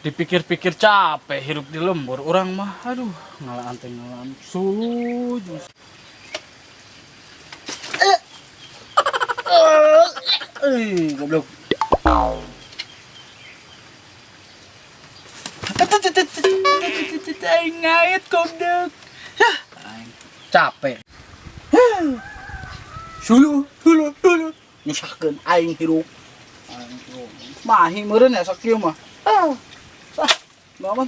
Dipikir-pikir capek hirup di lembur orang mah. Aduh, ngalaan teh ngalaan suluh. Goblok. Aing ngait goblok. Aing capek. Suluh, suluh, suluh. Nyusahkeun aing hirup. Mahi meureun ya sok kieu mah. Ah. Sah, bangun.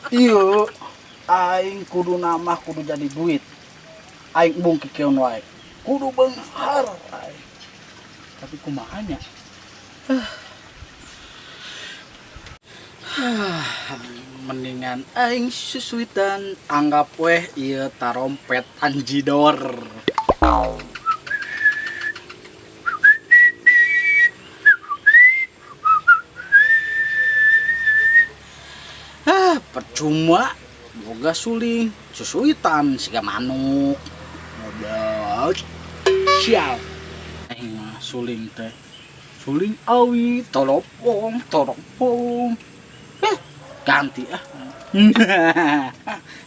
Ieu aing kudu nama kudu jadi duit. Aing embung kikeun wae. Kudu beunghar aing. Tapi kumaha nya? Mendingan aing susuitan anggap weh ieu tarompet anjidor. Percuma boga suling susuitan siga manuk. Goblok. Sial. Aing mah suling teh. Suling awi toropong toropong. Ganti ah.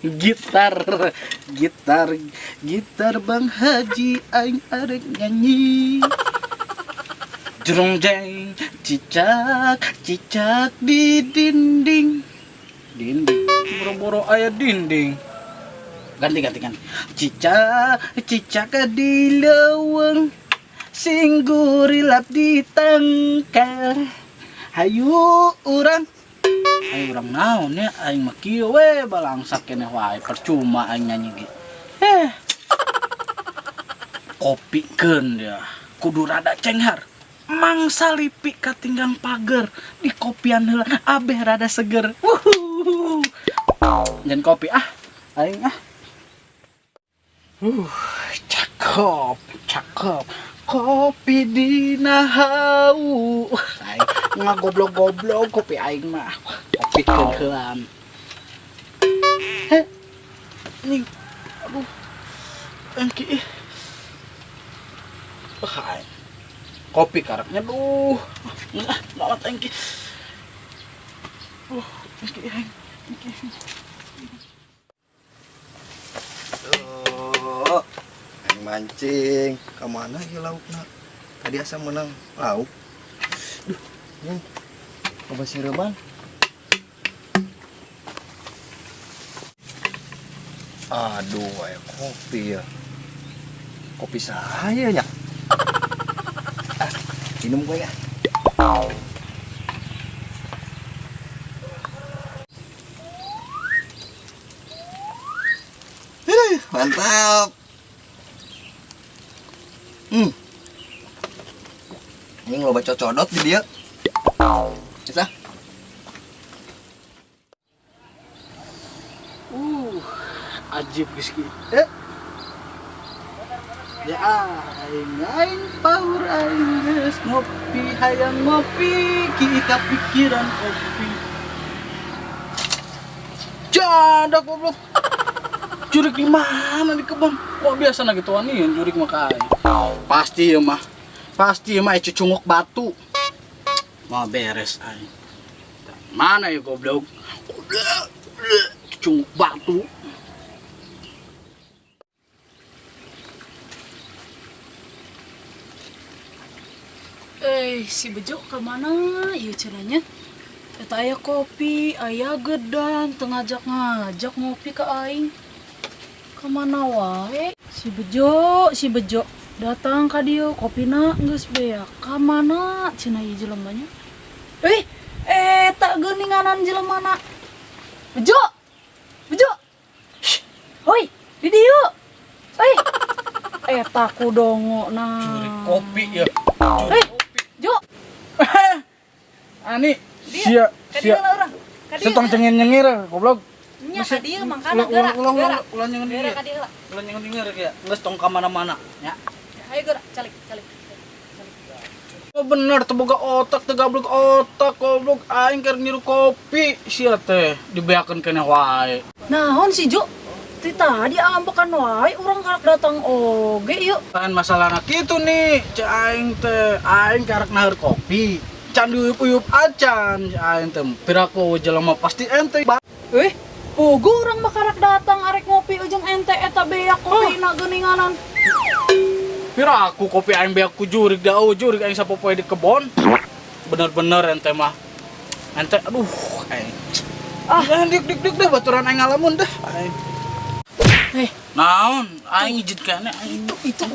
Gitar, gitar, gitar Bang Haji aing arek nyanyi. Jrong jeng, cicak, cicak di dinding. Dinding, boro-boro aya dinding. Ganti, ganti, ganti. Cicak, cicak di leuweung. Sing gurilap di tangkal. Hayu urang. Ayo urang naon ya, aing mah kieu we balangsak keneh wae, percuma aing nyanyi ge. Kopikeun dia, kudu rada cenghar. Mangsa lipi katinggang pager, di kopian heula abeh rada seger. Wuhu. Nyen kopi ah, aing ah. Cakep, cakep. Kopi dina hau. Aing ngagoblok-goblok kopi aing mah. Kopi keun. Heh. Nih. Aduh. Engki ih. Aing. Kopi karaknya duh. Ah, banget engki. Engki aing. Engki. Tuh. Aing mancing. Ka mana ieu laukna? Tadi asa menang lauk. Duh, ini loba sireban. Aduh, aya kopi ya. Kopi saya nya. Ah, minum gue ya. Mantap. Ini loba cocodot di dia. Bisa? Ajib geus ki. Ya aing aing paur aing geus ngopi hayang ngopi ki kapikiran kopi. Jadak goblok. Jurik di mana di kebun? Wah biasa na gituan nih jurik mah ka aing. Pasti ya mah. Pasti ya mah cucunguk batu. Mau beres aing. Mana ya goblok? Goblok. Cucunguk batu. Si Bejo kemana? Iya cenanya. Eta aya kopi, aya gedang, teu ngajak-ngajak ngopi ke aing. Kemana wae? Si Bejo, si Bejo datang ka dieu kopina geus beak. Kamana cenah ieu jelemanya? Eta geuninganan jelemana. Bejo! Bejo! Shh. Hoi, di dieu. Hoi. Eta ku dongo na. Curi kopi ya. Curi kopi. Jo. Ani, Dia, sia, ka dieu sia. lah urang. Ka dieu. Setong cengin nyengir, goblok. Nya ka dieu mangkana geura. Ulang, Geura. ulang, ulang nyengen Geura dingir. ka dieu lah. Ulang nyengen dingir ya. Geus tong ka mana-mana, ya. Ayo geura, calik, calik. Oh bener, teu boga otak, teu gablek otak, goblok. Aing keur ngirup kopi, sia teh dibeakeun keneh wae. Naon si Jo? Ti tadi ambekan wae urang karak datang oge yuk. Kan masalahna kitu nih, cek aing teh, aing karak naheur kopi. Can diuyup-uyup acan si aing teh. Piraku jelema pasti ente. Eh, pugu urang mah karak datang arek ngopi ujung ente eta beak kopina geuninganan. Piraku kopi aing beak ku jurig da jurig aing sapopoe di kebon. Bener-bener ente mah. Ente aduh aing. Ah, dik dik dik deh baturan aing ngalamun dah. Aing. Eh, Naon, aing ijid kene aing. Itu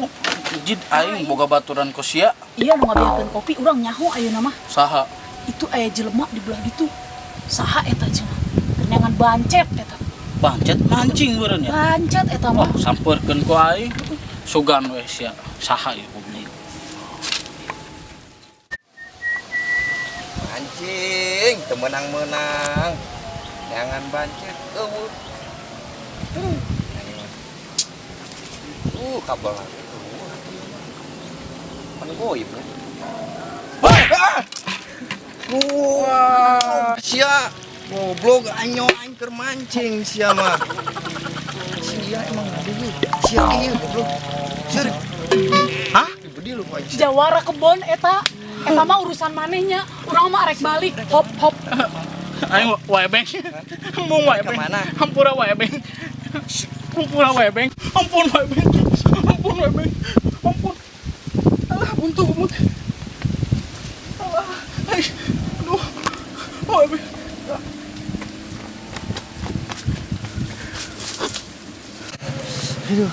Ijid aing boga baturan ku sia. Iya nu ngabeakeun kopi urang nyaho ayeuna mah. Saha? Itu aya jelema di belah ditu. Saha eta cenah? Kenyangan bancet eta. Bancet mancing meureun ya. Bancet eta mah. Wah, sampeurkeun ku aing. Sugan we sia. Saha ieu goblok. Mancing, teu meunang-meunang. Jangan bancet eueuh. Aing mah. Kabel lagi. Pan goib ya. Wah! Wah, sia. Goblok aing aing keur mancing sia mah. Sia emang gede. Sia ieu goblok. Seur. Hah? Dibedi lu aing. Jawara kebon eta. Eta mah urusan manehnya. Urang mah arek balik. Hop hop. Aing wae beng. Embung wae beng. Kemana? Hampura wae beng. Hampura wae beng. Ampun wae beng. Ampun wae beng. Ampun. Alah buntu buntu. Alah. Ai. Aduh. Wae beng. Aduh.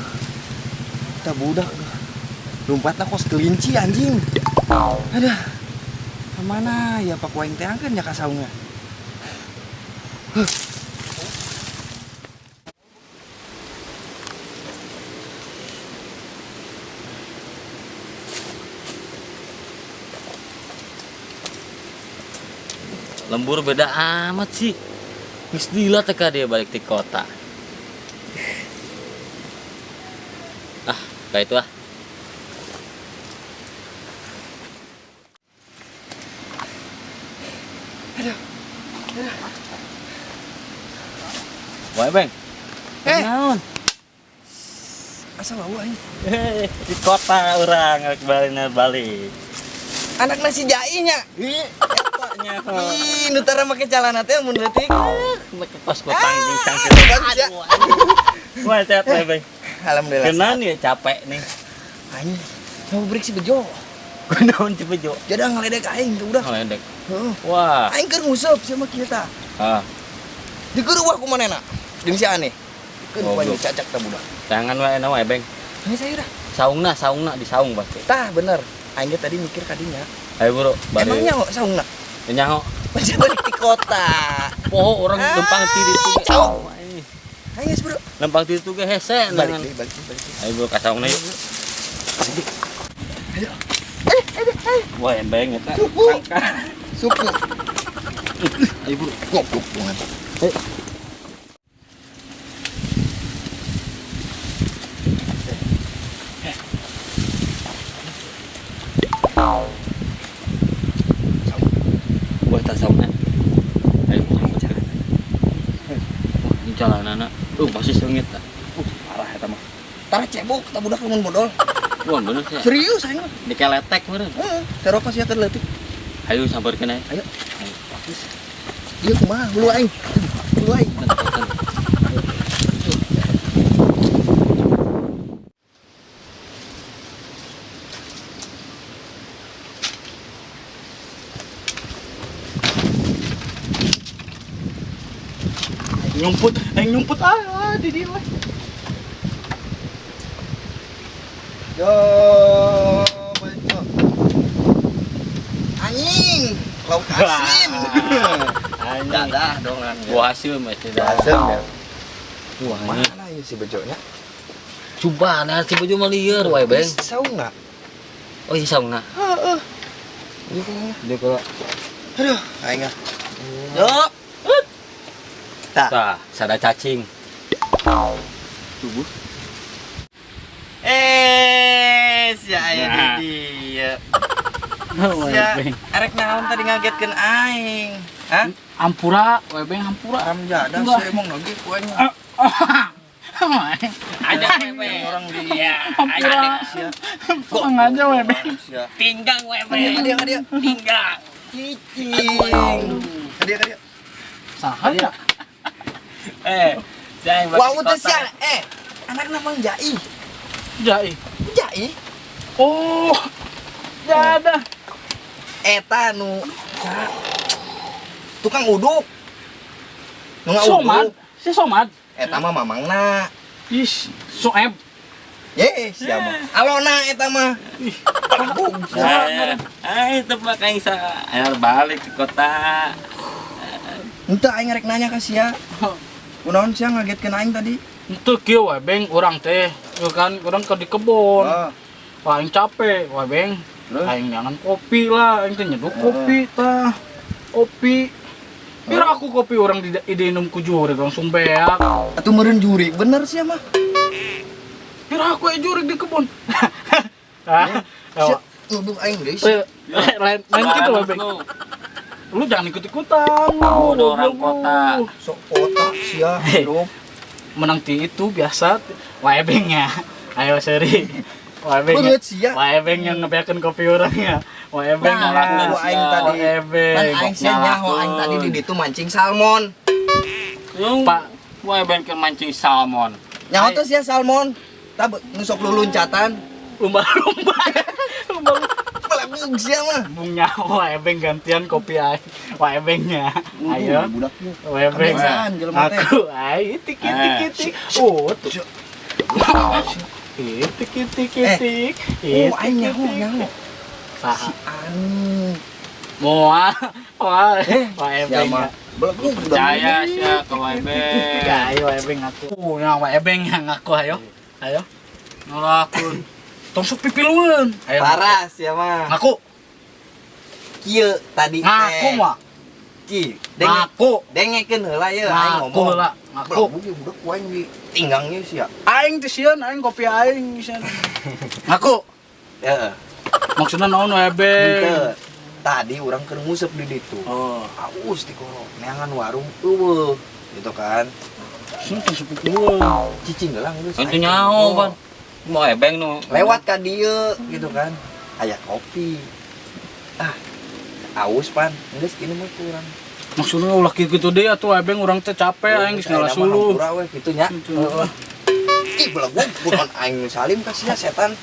Kita budak. Lompatna kos kelinci anjing. Aduh. Kemana ya Pak Waing teh angkeun nya ka saungna. Lembur beda amat sih. Geus lila teka dia balik di kota. Ah, kayak itu ah. Wae, Beng. Eh. Naon? Asa wau aing. Di kota urang rek balik balik. Anak nasi jai nya. Ih, eta nya. Ih, nu tara make calana teh mun leutik. Make pas kotang bincang Ah, Wah, sehat wae, Beng. Alhamdulillah. Kenan ya capek nih. Aing mau break si Bejo. Kunaon si Bejo? Jadi ngaledek aing tuh udah. Ngaledek. Heeh. Wah. Aing keur nguseup sia mah kieu tah. Ah, Dikeureuh ku manehna. Jeung si aneh. Keun ku aing Goblok. dicacak tah budak. Jangan wae na wae, Beng. Ini saya dah. Saungna, saungna di saung pasti. Tah bener. Aing ge tadi mikir kadinya. Ayo bro, bari. Emang nyaho saungna? Nyaho. Masih balik di kota. Poho orang Ah, lempang ti ditu ge. jauh. Aing geus bro. Lempang ti ditu ge hese Balik nangan. deui, balik deui, balik deui. Ayo bro ka saungna yuk. Ayo. Wah, embeng eta. Suku. Suku. Ayo bro. Goblok banget. Wah, eta saungna. Ayo. Wah, ini jalanana. Pasti seungit tah. Parah eta mah. Tara cebok tah budak lamun bodol. Wah, bener sih. Serius aing mah. Dikeletek meureun. Heeh, serok sia keur leutik. Ayo sampeurkeun aya. Ayo. Ieu kumaha hulu aing. Hulu aing. Aing nyumput ah di dieu we. Yo, Bejo. Anjing, lauk asin. Anjing. Dadah dong anjing. Buah hasil mah tidak. Asin ya. Wah, ini. Mana ya si Bejonya? Coba nah si Bejo mah lieur wae, Beng. Saungna. Oh, iya saungna. Heeh. Ieu kumaha? Dia kalau Aduh, aing ah. Yo. Tah. tah, sada cacing. Tubuh. Eh, si aya Nah. di dieu. Sia, arek naon tadi ngagetkeun aing? Hah? Ampura, wae beng hampura. Ramjada Enggak. sih emang lagi ku aing. Aja Orang di Hampura. sia. Sengaja wae beng. Sia. Pinggang wae, Dia dia dia. Pinggang. Cicing. Ka dieu, ka dieu. Saha ya? Eh, saya Wah, udah sia. Eh, anakna Mang Jai. Jai. Jai. Oh. Jada. Eta nu saha? Tukang uduk. Nu ngauduk. Somad. Si Somad. Eta mah mamangna. Ih, soeb. Ye, siapa? Alona eta mah. Ih, Eh, itu mah kayak sa ayo balik ke kota. Henteu, aing rek nanya ka sia. Kunaon sia ngagetkeun aing tadi? Itu kieu we beng urang teh. Ieu kan urang ke di kebon. Oh. Wah, aing capek, wah beng. Terus? Aing jangan kopi lah, aing teh nyeduh kopi tah. Kopi. Pira aku kopi orang di diinum ku jurig langsung beak. Atuh meureun jurig bener sia mah. Pira aku eh jurig di kebun. Ah, Sia nuduh aing deui sia. eh, lain lain gitu loh, Beng. Lu jangan ikut-ikutan. Tahu lu, orang goblok lu. kota. Sok kota sia hirup. Menang ti itu biasa wae beng ya. Ayo seri. Wae beng. Beungeut sia. Wae beng yang ngebeakeun kopi urang ya. Wae beng Nah, nyalakeun. Aku aing tadi. Wae beng. Kan aing sia nyaho aing tadi di ditu mancing salmon. Pak. Wah, ben ke mancing salmon. Nyaho teh sia salmon. Tah nu sok luluncatan. Lumba-lumba. Lumba-lumba. Belagug sia mah. Bung nyawa ebeng gantian kopi aing. Wae bengnya. Ayo. Budak ieu. Wae beng. Kebiasaan jelema teh. Aku ai tik tik tik. Oh, tuh. Tik tik tik tik. Oh, aing nyaho nyaho. Saha? Si Ani. Moal. Moal. Wae Sia beng. mah belagug budak. Percaya sia ke wae ben. Ya, ayo wae beng ngaku. Nah, wae beng yang ngaku ayo. Ayo. Nolakun. Tong sok pipilueun. Ayo. Parah sia mah. Ngaku. Kieu tadi teh. Ngaku mah. Ki, denge Ngaku. dengekeun heula ye aing Ngaku ngomong. lah, ngaku. Belagug ieu budak ku aing di tinggangnya sia. Aing teh sieun, aing kopi aing sieun. Ngaku. Heeh. Maksudna naon wae beng? Henteu. Tadi urang keur nguseup di ditu. Oh. Aus di koro, neangan warung eueuh gitu kan. Sini tong sok pipilueun. Cicing heula geus. Itu nyaho, Ban. Mau ebeng nu. Lewat ka dieu gitu kan. Aya kopi. Ah, aus pan. Geus ini mah kurang. Maksudnya ulah kieu kitu deui atuh ebeng urang teh capek aing geus ngalah suluh. Hampura we kitu nya. Heeh. Ih, belagu bukan aing nu salim ka sia setan.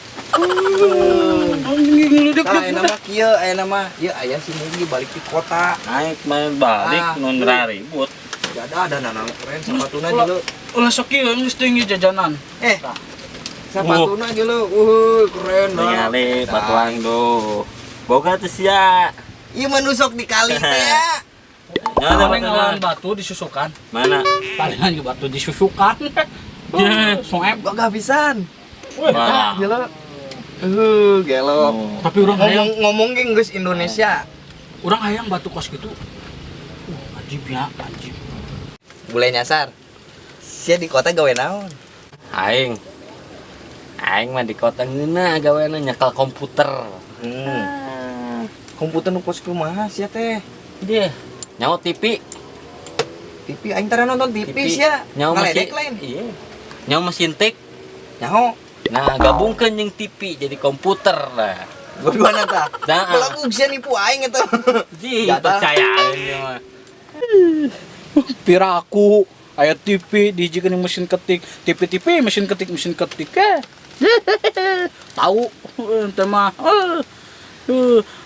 Anjing ngeludek. Nah, aya nama kieu, aya nama ieu aya si Mugi balik di kota. Naik main balik Ah. nun ribut. Jada ada nanang keren sepatuna Ulah. jeung Ulah sok ieu geus tinggi jajanan. Eh, sepatuna jeung keren lah. Ningali batuang do. Boga teh sia. Ieu mah nu sok di kali teh ya. Mana Paling ngelawan batuang? batu disusukan. Mana? Palingan juga batu disusukan. Yeah. Soeb. Gagah pisan. Wah. Gelo. Gelo. Oh. Tapi urang hayang, Ngomong ngomong ge geus Indonesia. urang hayang batu kos gitu. Ajib ya, ajib. Bule nyasar. Sia di kota gawe naon? Aing. Aing mah di kota ngeunah gaweana nyekel komputer. Hmm. Komputer nu kos kumaha sia teh? Dia nyawa TV, TV aing tara nonton TV sia. Nyawa mesin. Ngaledek lain. Iya. Nyawa mesin tik. Nyaho. Nah, gabungkan jeung TV jadi komputer lah. Dua-duana tah. Nah. Belagu sia nipu aing eta. Ji, Jatah. percayaan ieu mah. Pira aku aya TV dihijikeun jeung mesin ketik, TV TV mesin ketik eh. Tahu ente mah.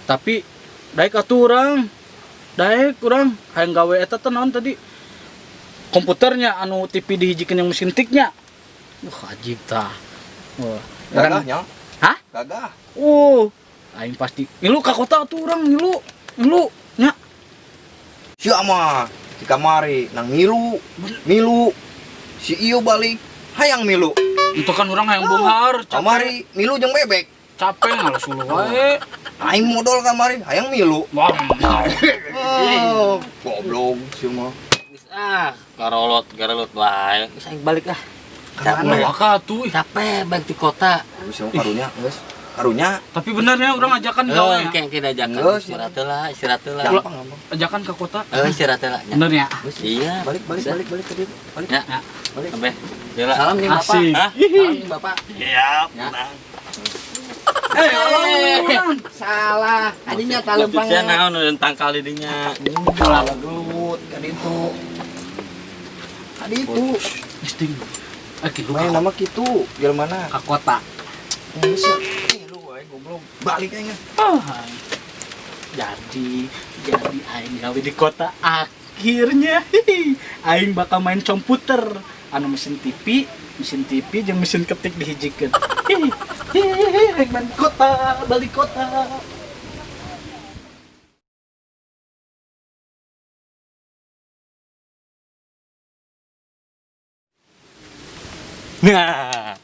Tapi daek atuh urang. Daek urang hayang gawe eta teh naon tadi? Komputernya anu TV dihijikeun jeung mesin tiknya. Wah, ajib tah. Wah, Gagah nya. Hah? Gagah. Oh, aing pasti ngilu ka kota atuh urang ngilu. Ngilu nya. Sia mah di kamari nang milu, milu. Si iyo balik hayang milu. Itu kan urang hayang beunghar, capek. Kamari milu jeung bebek. Capek ngalah suluh wae. Aing modal kamari hayang milu. Wah. Oh, goblok sia mah. Geus ah, karolot, garolot wae. Geus aing balik ah. Kamana? Ulah waka atuh. Ih. Capek balik di kota. Geus sia mah karunya geus. Karunya Tapi benernya urang ajakan gawe Eh, ya. engke engke diajakan Geus. istirahat heula, istirahat heula. gampang gampang. Ajakan ke kota. Eh, istirahat heula nya. Bener ya? Geus. Iya. Balik balik Bisa. balik balik ke dieu. Balik. Ya. Ya. Balik. Sampai. Heula. Salam nih Bapak. Asik. Hah? Salam nih Bapak. Siap. Ya. Tenang. Eh, alah. Salah. Adinya talempang. Maksudnya naon nu tangkal di dinya. Salah gelut ka ditu. Ka ditu. Geus ting. Ah, kitu Main nama kitu, jelema mana? ka kota. Geus ya. Ih, lu wae goblok. Balik aing. Ah, jadi aing gawe di kota akhirnya. Aing bakal main komputer anu mesin TV jeung mesin ketik dihijikeun. Hihi, aing main kota, balik kota. Nah,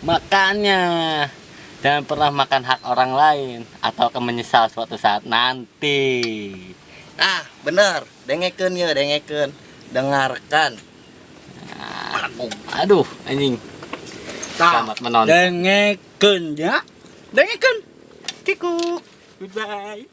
makanya jangan pernah makan hak orang lain atau akan menyesal suatu saat nanti. Ah, bener. Dengekeun ya, dengekeun. Dengarkan. Ah, aduh, anjing. Selamat menonton. Dengekeun ya. Dengekeun. Kikuk. Goodbye.